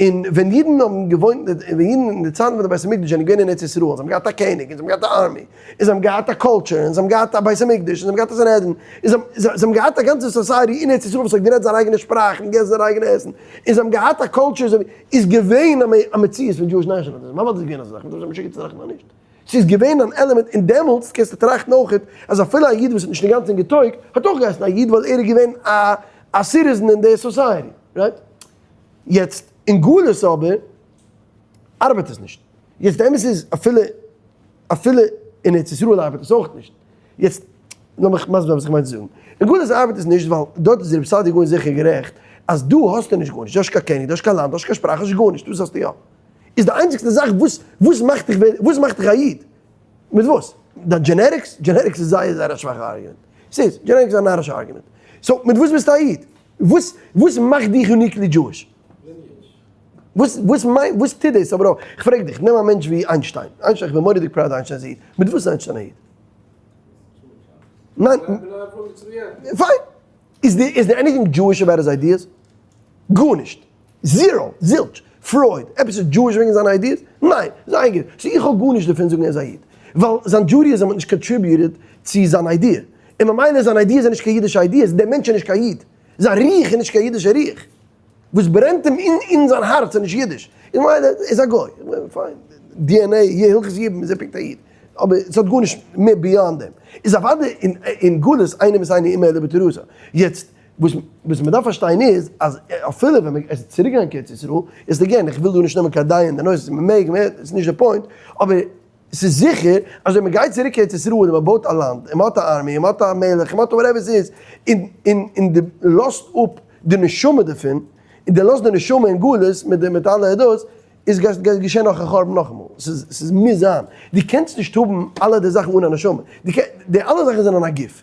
און ווען אידן האבן געוואוינט ווען אידן אין די צייטן פון די בית המקדש זענען געווען אין ארץ ישראל, זיי האבן געהאט א קעניג, און זיי האבן געהאט א army, און זיי האבן געהאט א culture, און זיי האבן געהאט א בית המקדש, און זיי האבן געהאט א סנהדרין, און זיי האבן געהאט א גאנצע society אין ארץ ישראל וואס האט גערעדט זייער אייגענע שפראך און געגעסן זייער אייגענע עסן, און זיי האבן געהאט א culture, איז געווען א מציאות פון Jewish nationalism, אוודאי איז געווען אזא זאך, מ'דארף זיין משוגע צו טראכטן אז נישט. ס'איז געווען אן עלעמענט, און דעמאלטס קענסטו טראכטן אויכעט אז אפילו א איד וואס האט נישט אינגאנצן געטויגט האט אויך געהייסן א איד ווייל ער איז געווען א א citizen אין די society, right? יעצט אין גלות אבער ארבעט עס נישט. יעצט די אמת איז אפילו אפילו אין ארץ ישראל ארבעט עס אויך נישט. יעצט לאמיך מסביר זיין וואס איך מיין צו זאגן. אין גלות ארבעט עס נישט ווייל דארט איז רבי סעדיה גאון זיכער גערעכט אז דא האסטו נישט גארנישט, דו האסט נישט קיין קעניג, דו האסט נישט קיין לאנד, דו האסט נישט קיין שפראך, האסט נישט גארנישט, דאס האסטו יא. איז די איינציגסטע זאך וואס וואס מאכט דיך ווער וואס מאכט דיך א איד? מיט וואס? דיין genetics? Genetics איז זייער זייער א שוואכע argument. ס'איז, genetics איז א נארישע argument. So מיט וואס ביסטו א איד? וואס וואס מאכט דיך uniquely Jewish? וואס וואס מיינט וואס טוט דאס אבער אויך? כ'פרעג דיך, נעם א מענטש ווי איינשטיין, איינשטיין איך בין מורא'דיג proud איינשטיין איז א איד, מיט וואס איז איינשטיין א איד? ניין, פיין, איז די איז there anything Jewish about his ideas? גארנישט! Zero! Zilch! פרויד, עפעס איז Jewish וועגן זיינע ideas? ניין! זייער גוט! So איך האב גארנישט דערפון זאגן ער איז א איד, ווייל זיין Judaism האט נישט contributed צו זיין idea, און ממילא זיין ideas זענען נישט קיין אידישע ideas, דער מענטש איז נישט קיין איד, זיין רוח איז נישט קיין אידישע רוח, וואס ברענט אים אין אין זיין הארץ איז נישט אידיש, און ממילא איז א גוי, פיין, DNA, הלכות יבום איז ער פונקט א איד, אבער ס'האט גארנישט מער beyond דעם, איז אוודאי אין גלות איינער מיט איינער אימער בתורתו, יעצט וואס וואס מ'דארף פארשטיין איז אז אפילו ווען מ'איז צוריק געגאנגען קיין ארץ ישראל, איז again איך וויל דא נישט נעמען קיין דעה אין די נושא, מ'מעג, ס'איז נישט די point, אבער ס'איז זיכער אז אויב מ'גייט צוריק ארץ ישראל און מ'בויט א לאנד און מ'האט א army און מ'האט א מלך און מ'האט whatever ס'איז און און און דו לאזט אפ די נשמה דערפון און דו לאזט די נשמה אין גלות מיט די מיט אלע עדות איז גייט גייט געשען נאך א חורבן נאכאמאל. ס'איז ס'איז מוז זיין. דו קענסט נישט האבן אלע די זאכן אן א נשמה. דו קען די אלע זאכן זענען א גוף.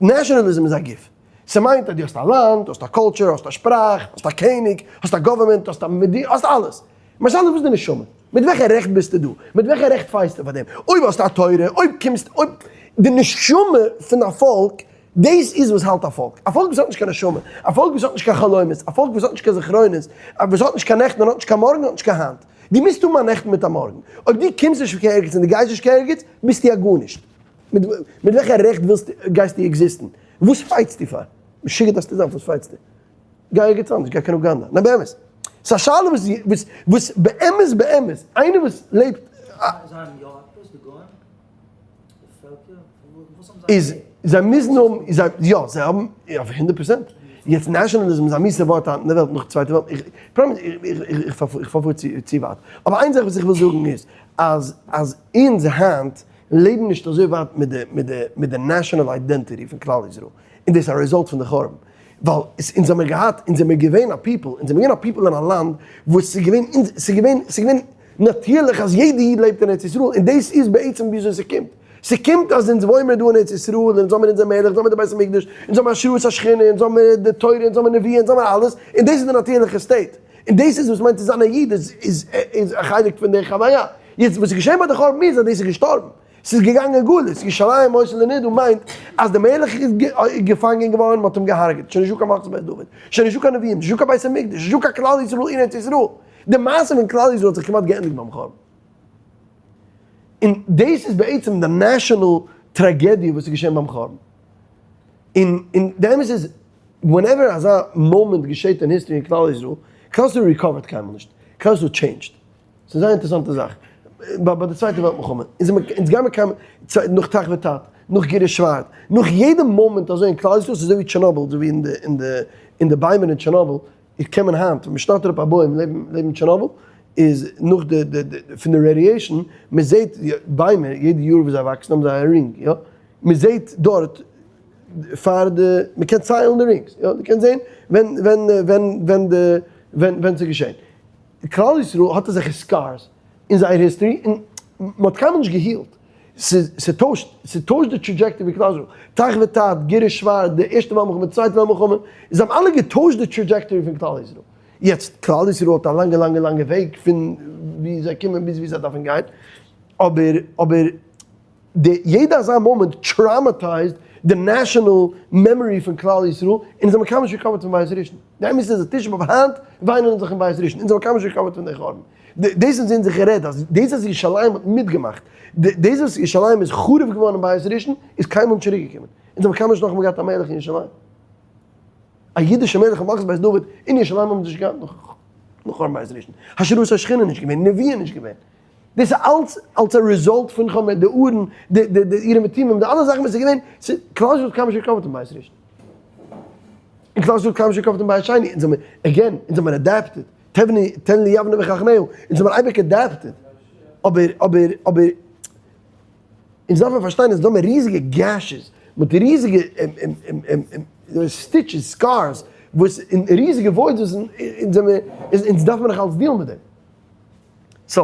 Nationalism איז א גוף. ס'מיינט אז דו האסט א לאנד, האסט א culture, האסט א שפראך, האסט א קעניג, האסט א government, האסט א מדינה, האסט אלעס. משל וואס איז די נשמה? מיט וועלכע רעכט ביסטו דא? מיט וועלכע רעכט fight סטו פאר דעם? אויב האסטו א תורה, אויב קומסט, אויב די נשמה פון א פאלק, דאס איז וואס האלט א פאלק. א פאלק וואס האט נישט קיין נשמה, א פאלק וואס האט נישט קיין חלומות, א פאלק וואס האט נישט קיין זכרונות, וואס האט נישט קיין נעכטן און האט נישט קיין מארגן, האט נישט קיין היינט. דו מוזט האבן א נעכטן מיט א מארגן. אויב דו קומסט נישט פון קיין ערגעץ און דו גייסט נישט קיין ערגעץ, ביסטו א גארנישט. מיט וועלכע רעכט ווילסטו, גייסטו exist ן? וואס fight סטו פאר? משוגע דארפסטו זיין, וואס fight סטו? גיי ערגעץ אנדערש, גיי קיין אוגאנדא. ניין באמת. ס'איז א שאלה וואס וואס וואס באמת באמת איינער וואס לעבט א. זיי האבן יא עפעס די גוים? די פעלקער? וואס האבן זיי איז זיי מוזן האבן זיי יא זיי האבן אויף הונדערט פראצענט. יעצט nationalism איז א מיאוסע ווארט היינט אין די וועלט נאך צווייטע וועלט איך promise איך איך איך פארפאר צו צו ווייט. אבער איין זאך וואס איך וויל זאגן איז אז אז אונז היינט לעבן נישט אזוי ווייט מיט די מיט די מיט די national identity פון כלל ישראל. און דאס איז א result פון די חורבן. ווייל אונז האמיר געהאט, אונז זעמיר געווען א people, אונז זעמיר געווען א people אין א לאנד וואס ס'איז געווען, ס'איז געווען, ס'איז געווען נאטירליך אז יעדע איד לעבט אין ארץ ישראל, און דאס איז בעצם וויאזוי ס'קומט. ס'קומט אז אונז וואוין מיר דא אין ארץ ישראל, און אונז האמיר אונזער מלך, אונז האמיר די בית המקדש, אונז האמיר השראת השכינה, אונז האמיר די תורה, אונז האמיר נביאים, אונז האמיר אלעס, און דאס איז די נאטירליכע state. און דאס איז וואס מיינט צו זיין א איד, איז איז א חלק פון די חוויה. יעצט וואס איז געשען ביי די חורבן איז אז דאס איז געשטארבן. ס'איז געגאנגען גלות, ירושלים היתה לנדה מיינט אז די מלך איז געפאנגען געווארן, מ'האט אים געהארגעט, שוין נישטא קיין מלכות בית דוד, שוין נישטא קיין נביאים, נישטא קיין בית המקדש, נישטא קיין כלל ישראל אין ארץ ישראל, די מעשה פון כלל ישראל האט זיך כמעט געענדיגט ביים חורבן. און דאס איז בעצם די national טראגעדיע וואס איז געשען ביים חורבן. און און די אמת איז, whenever אזא מאמענט געשעט אין history אין כלל ישראל, כלל ישראל recover ט קיינמאל נישט, כלל ישראל change ט. ס'איז זייער אינטערעסאנטע זאך. ביי די צווייטע וועלט מלחמה, אונז זעמיר, אונז גיימיר קיין, נאך תח ותט, נאך גירוש ספרד, נאך יעדע מאמענט אזוי אין כלל ישראל, ס'איז אזוי ווי טשערנאביל, אזוי ווי אין די, אין די, אין די ביימער אין טשערנאביל, איז קען מען היינט, ווען מ'שניידט אראפ א בוים לעבן, לעבן טשערנאביל, איז נאך די, די, די, פון די radiation, מ'זעט ביימער, יעדע יאר וואס זיי וואקסן האבן זיי א ring, יא? מ'זעט דארט פאר די, מ'קען ציילן די rings, יא? מ'קען זען ווען, ווען, ווען, ווען די, ווען, ווען ס'איז געשען. כלל ישראל האט אזעלכע scars אין זייער history און מען האט קיינמאל נישט גע heal ט, ס'טוישט, ס'טוישט די trajectory פון כלל ישראל, תח ותט, גירוש ספרד, די ערשטע וועלט מלחמה, די צווייטע וועלט מלחמה, זיי האבן אלע געטוישט די trajectory פון כלל ישראל, יעצט כלל ישראל האט א לאנגע לאנגע לאנגע וועג פון ווי זיי קומען ביז ווי זיי דארפן גיין, אבער אבער. די יעדע אזא מאמענט traumatized די national memory פון כלל ישראל, און זיי האבן קיינמאל נישט recover ט פון בית ראשון. די אמת איז אז תשעה באב היינט וויינען אונז זיך אין בית ראשון, אונז האבן קיינמאל נישט recover ט פון די חורבן. דאס האבן זיי זיך גערעדט אז דאס אז ירושלים האט מיטגעמאכט, דאס וואס ירושלים איז חרוב געווארן אין בית ראשון איז קיינמאל נישט צוריק געקומען. אונז האבן קיינמאל נישט נאכאמאל געהאט א מלך אין ירושלים. א אידישע מלך אין מלכות בית דוד אין ירושלים האבן זיי נישט געהאט נאך חורבן בית ראשון. השראת השכינה נישט געווען, נביאים נישט געווען. דאס איז אלץ אלץ א result פון חמ ד, די ארון, די די די אורים ותומים, די אלע זאכן וואס איז געווען, ס'איז כלל ישראל האט קיינמאל נישט recover ט אין בית ראשון. און כלל ישראל האט קיינמאל נישט recover ט אין בית שני, אונז האמיר, again, אונז האמיר adapted, תבני, תן לי יבנה וחכמיה, אונז האמיר אייביג adapted. אבער, אבער, אבער, אונז דארף מען פארשטיין אז דא האמיר ריזיגע gashes, מיט ריזיגע stitches, scars, וואס, און ריזיגע voids וואס אונז זעמיר, אונז דארף מען נאך אלץ deal ן מיט דעם. So,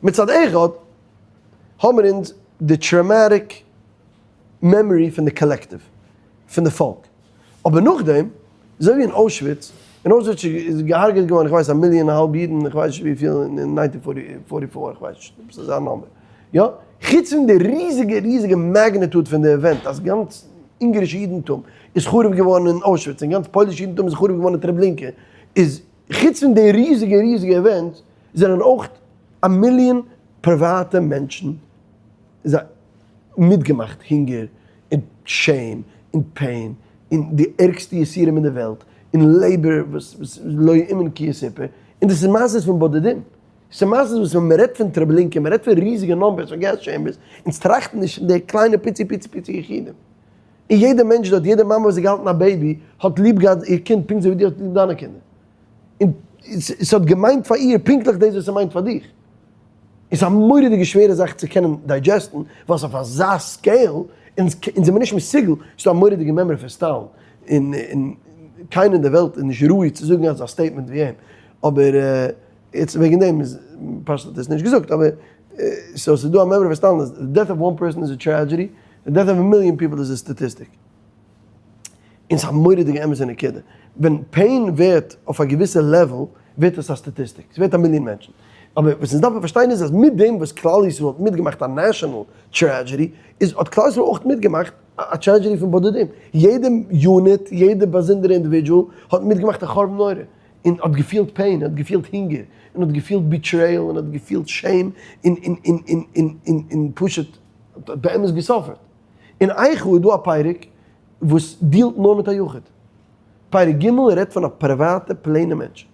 מצד אחד האמיר אונז די traumatic. memory פון די collective, פון די פאלק. אבער נאכדעם, אזוי ווי אין אוישוויץ, אין אוישוויץ איז געהארגעט געווארן איך ווייס א מיליאן און א האלב אידן, איך ווייס נישט וויפיל אין nineteen forty four, איך ווייס נישט, עפעס אזא number, יא? חוץ פון די ריזיגע ריזיגע magnitude פון די event אז גאנץ אונגארישע אידנטום איז חרוב געווארן אין אוישוויץ און גאנץ פוילישע אידנטום איז חרוב געווארן אין טרעבלינקע, איז חוץ פון די ריזיגע ריזיגע event זענען אויך א מיליאן פריוואטע מענטשן זיי מיטגעמאכט הונגער און shame און pain און די ערגסטע יסורים אין די וועלט און labor וואס לא יאומן כי יסופר, און דאס איז מעשות פון בודדים, ס'איז מעשות וואס ווען מ'רעדט פון טרעבלינקע, מ'רעדט פון ריזיגע numbers פון gas chambers, אונז טראכטן נישט פון די קליינע פיצי פיצי פיצי יחידים. און יעדע מענטש דארט, יעדע מאמע וואס האט געהאלטן א baby, האט ליב געהאט איר קינד פונקט אזוי ווי דו האסט ליב דיינע קינדער. און ס'האט געמיינט פאר איר פונקטליך דאס וואס ס'מיינט פאר דיך. און ס'איז א מורא'דיגע שווערע זאך צו קענען digest ן, ווייל ס'איז אויף אזא scale, אונז זעמיר נישט מסוגל, ס'איז דא א מורא'דיגע מימרא פון סטאלין, און און קיינער אין די וועלט איז נישט ראוי צו זאגן אזא statement ווי אים, אבער איצט וועגן דעם איז פשט האט ער עס נישט געזאגט, אבער so ס'איז דא א מימרא פון סטאלין אז די death of one person is a tragedy, the death of a million people is a statistic. און ס'איז א מורא'דיגע אמת'ע נקודה. ווען pain ווערט אויף א געוויסע level, ווערט עס א statistic. ס'ווערט א מיליאן מענטשן. אבער וואס אונז דארפן פארשטיין איז אז מיט דעם וואס כלל ישראל האט מיטגעמאכט א national tragedy, איז האט כלל ישראל אויך מיטגעמאכט א tragedy פון בודדים. יעדע unit, יעדע באזונדערע individual האט מיטגעמאכט א חורבן נורא. און האט געפילט pain, האט געפילט הונגער, און האט געפילט betrayal, און האט געפילט shame, און און און און און און און פשוט האט באמת גע suffer ט. אין איכה איז דא א פרק וואס deal ט נאר מיט א יחיד. פרק ג' רעדט פון א פריוואטע plain ע מענטש.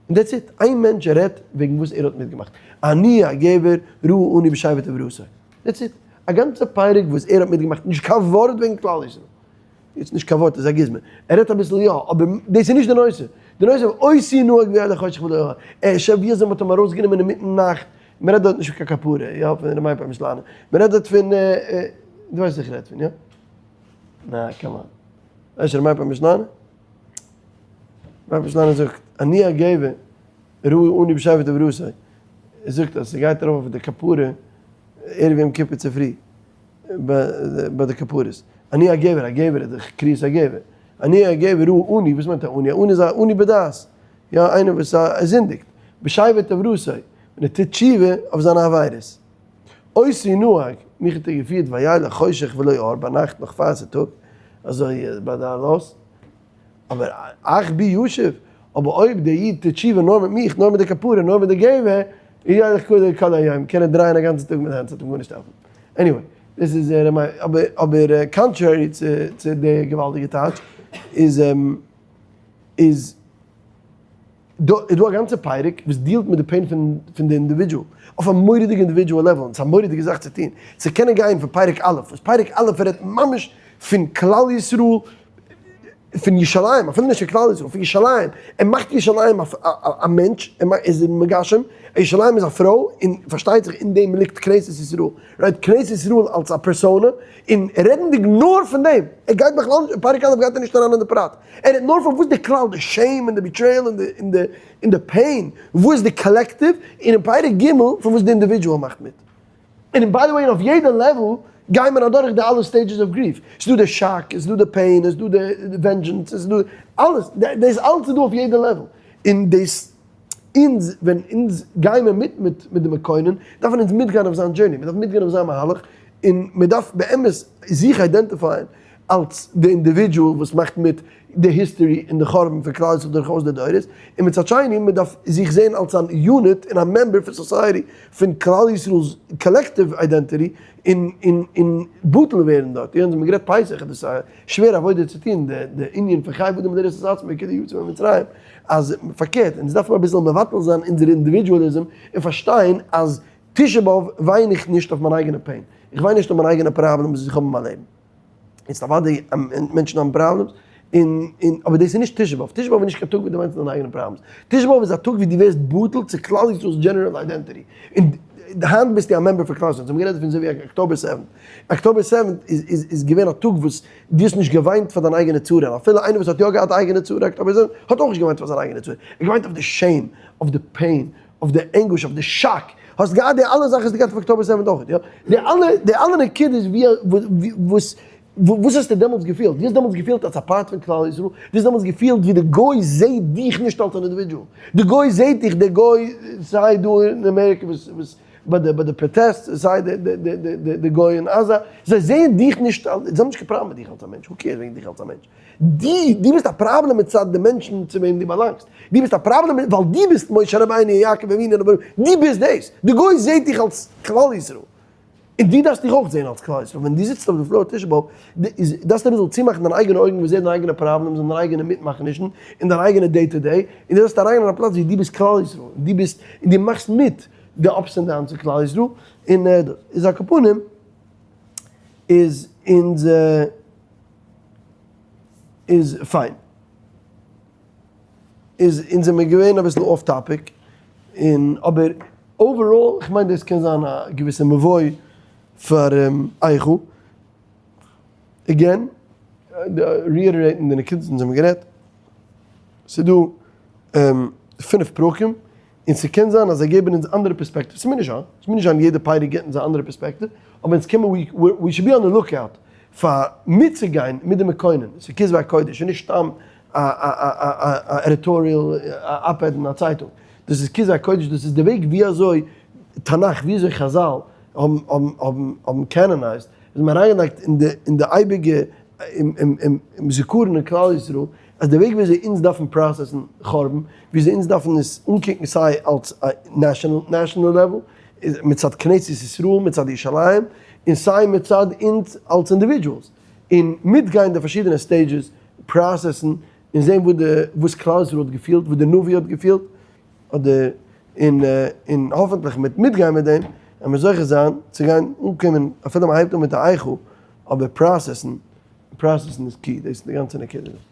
און that's it. איין מענטש רעדט וועגן וואס ער האט מיטגעמאכט. אני הגבר רועה עני בשבט עברתו. That's it. א גאנצע פרק וואס ער האט מיטגעמאכט, נישט קיין ווארט וועגן כלל ישראל. יעצט נישט קיין ווארט איז א גוזמא. ער רעדט אביסל יא, אבער דאס איז נישט די נושא. די נושא איז אותי נהג וילך חושך ולא אור. ער שרייבט ווי אזוי מען האט אים ארויסגענומען אינמיטן נאכט. מען רעדט דארט נישט פון קיין כפרה, יא, פון ר' מאיר פרעמישלאנער. מען רעדט דארט פון, דו ווייסט וואס איך רעד פון, יא? נא, come on. ווייסט ר' מאיר פרעמישלאנער? מאיר פרעמישלאנער זאגט, אני הגבר, רועה עני בשבט עברתו. ער זאגט אז ס'גייט ארויף אויף די כפרה ערב יום כיפור צופרי. ביי די כפרות. אני הגבר, א גבר איז דאך קריאת הגבר. אני הגבר רועה עני, וואס מיינט א עני? א עני איז א עני בדעת. יא, איינער וואס זינדיגט. בשבט עברתו, ווען ער טוט תשובה אויף זיינע עבירות. אותי נהג, מיך האט ער געפירט וילך חושך ולא אור, ביינאכט נאך פאר ס'איז טאג, אזוי ביי די עלות. אבער אך בי ישוב, אבער אויב דער איד טוט תשובה נאר מיט מיך, נאר מיט די כפרה, נאר מיט די גבר, ילך כדור כל היום, קען ער דרייען א גאנצן טאג מיט די הענט, ס'וועט אים גארנישט העלפן. Anyway, דאס איז אבער אבער contrary צו צו די געוואלדיגע טייטש, איז איז דא איז דא א גאנצע פרק וואס deal ט מיט די pain פון פון די individual, אויף א מורא'דיגע individual level, און ס'איז א מורא'דיגע זאך צו טון, צו קענען גיין פון פרק א', וואס פרק א' רעדט ממש פון כלל ישראל, פון ירושלים, אפילו נישט פון כלל ישראל, פון ירושלים, ער מאכט ירושלים א מענטש, ער איז מגשם, ירושלים איז א פרוי, און פארשטייט זיך אין דעם ליגט כנסת ישראל, right, כנסת ישראל אלס א פערסאנע, און רעדנדיג נאר פון דעם, ער גייט בכלל נישט, אין פרק א' גייט ער נישט אריין אין די פרט, ער רעדט נאר פון וואס די כלל, די shame און די betrayal און די און די pain, וואס איז די collective, און אין פרק ג' פון וואס די individual מאכט מיט. און by the way אויף יעדע level גייען מיר אדורך די אלע stages of grief, ס'איז דא די שאק, ס'איז דא די pain, ס'איז דא די vengeance, ס'איז דא אלעס, דאס אלעס איז דא אויף יעדע level, און דאס אונז ווען אונז גיימער מיט מיט מיט די מקונן, דארפן אונז מיטגיין אויף זיין journey, מ'דארף מיטגיין אויף זיין מהלך, און מ'דארף באמת זיך identify ען אלס די individual וואס מאכט מיט די history און די חורבן פון כלל ישראל דורכאויס די דורות, און מצד שני מען דארף זיך זען אלס אן unit און א member פון society פון כלל ישראל'ס collective identity און און און בטל ווערן דארט, אונז האבן גערעדט פסח איז דאס א שווערע עבודה צו טון די די ענין פון חייב אדם לראות את עצמו כאילו יצא ממצרים, אז פארקערט אונז דארפן אביסל מבטל זיין אונזער individualism און פארשטיין אז תשעה באב וויין איך נישט אויף מיין אייגענע pain, איך וויין נישט אויף מיין אייגענע problems וואס איך האב אין מיין לעבן. איצט אוודאי מענטשן האבן problems, און און אבער דאס איז נישט תשעה באב, תשעה באב איז נישט קיין טאג ווי דו וויינסט דיינע אייגענע problems, תשעה באב איז א טאג ווי דו ווערסט בטל צו כלל ישראל'ס general identity, און היינט ביסטו א member פון כלל ישראל, אונז האבן גערעדט דערפון אזוי ווי October seventh, October seventh איז איז איז געווען א טאג וואס דו האסט נישט געוויינט פאר דיין אייגענע צרה, און אפילו איינער וואס האט יא געהאט אייגענע צרה October seventh האט אויך נישט געוויינט פאר זיין אייגענע צרה, ער האט געוויינט אויף די shame, אויף די pain, אויף די anguish, אויף די שאק. האסט געהאט די אלע זאכן האסטו געהאט אויף October seventh אויך, יא? די אלע די אלע נקודות ווי וואס וואס האסטו דעמאלטס געפילט? דו האסט דעמאלטס געפילט אלס א part פון כלל ישראל? דו האסט דעמאלטס געפילט ווי די גוי זעהט דיך נישט אלס אן individual? די גוי זעהט דיך, די גוי סיי דא אין אמעריקע וואס וואס ביי די ביי די פראטעסט, סיי די די די די די די גוי אין עזה, זיי זעהן דיך נישט אלס, זיי האבן נישט קיין פראבלעם מיט דיך אלס א מענטש, who cares וועגן דיך אלס א מענטש? דו דו ביסט א פראבלעם מצד די מענטשן צו וועם דו באלאנגסט, דו ביסט א פראבלעם ווייל דו ביסט משה רבינו און יעקב אבינו און אברהם, דו ביסט דאס, די גוי זעהט דיך אלס כלל ישראל, און דו דארפסט דיך אויך זעהן אלס כלל ישראל, ווען דו זיצט אויף די floor תשעה באב, איז דארפסטו אביסל צומאכן דיינע אייגענע אויגן וואס זעהן דיינע אייגענע problems און דיינע אייגענע מיטמאכענישן און דיין אייגענע day to day, און דו דארפסט אריינגיין אין א פלאץ ווי דו ביסט כלל ישראל, און דו ביסט, און דו מאכסט מיט די ups און downs פון כלל ישראל, און דאס איז על כל פנים איז אונז איז פיין. איז אונז זעמיר געווען אביסל off topic, און אבער overall כ'מיין דאס קען זיין א געוויסע מבוא פאר איכה. again, reiterate ן די נקודות אונז האבן גערעדט, ס'דא פינף פרקים, און ס'קען זיין אז זיי געבן אונז אנדערע פערספעקטיווס, ס'מוז נישט זיין, ס'מוז נישט זיין יעדע פרק געבט אונז א אנדערע פערספעקטיוו, אבער אונז קען מען, we should be on the lookout פאר מיטצוגיין מיט די מקונן, ס'איז כתבי הקודש, ס'איז נישט סתם א editorial, א op-ed אין א צייטונג, דאס איז כתבי הקודש, דאס איז די וועג ווי אזוי תנך, ווי אזוי חזל האבן canonized, איז מען אריינגעלייגט אין די אייביגע זיכרון אין כלל ישראל, אז די וועג וויאזוי אונז דארפן process ן חורבן, וויאזוי אונז דארפן עס אנקוקן סיי אלס א national level, מצד כנסת ישראל, מצד ירושלים, און סיי מצד אונז אלס individuals, און מיטגיין די פארשידענע stages, process ן, און זען וואס די וואס כלל ישראל האט געפילט, וואס די נביא האט געפילט, אדער און און האפענטליך מיט מיטגיין מיט דעם, וועלן מיר זוכה זיין צו גיין אנקומען אפילו מען הייבט אן מיט א איכה, אבער process ן, process ן איז key, דאס איז די גאנצע נקודה דא.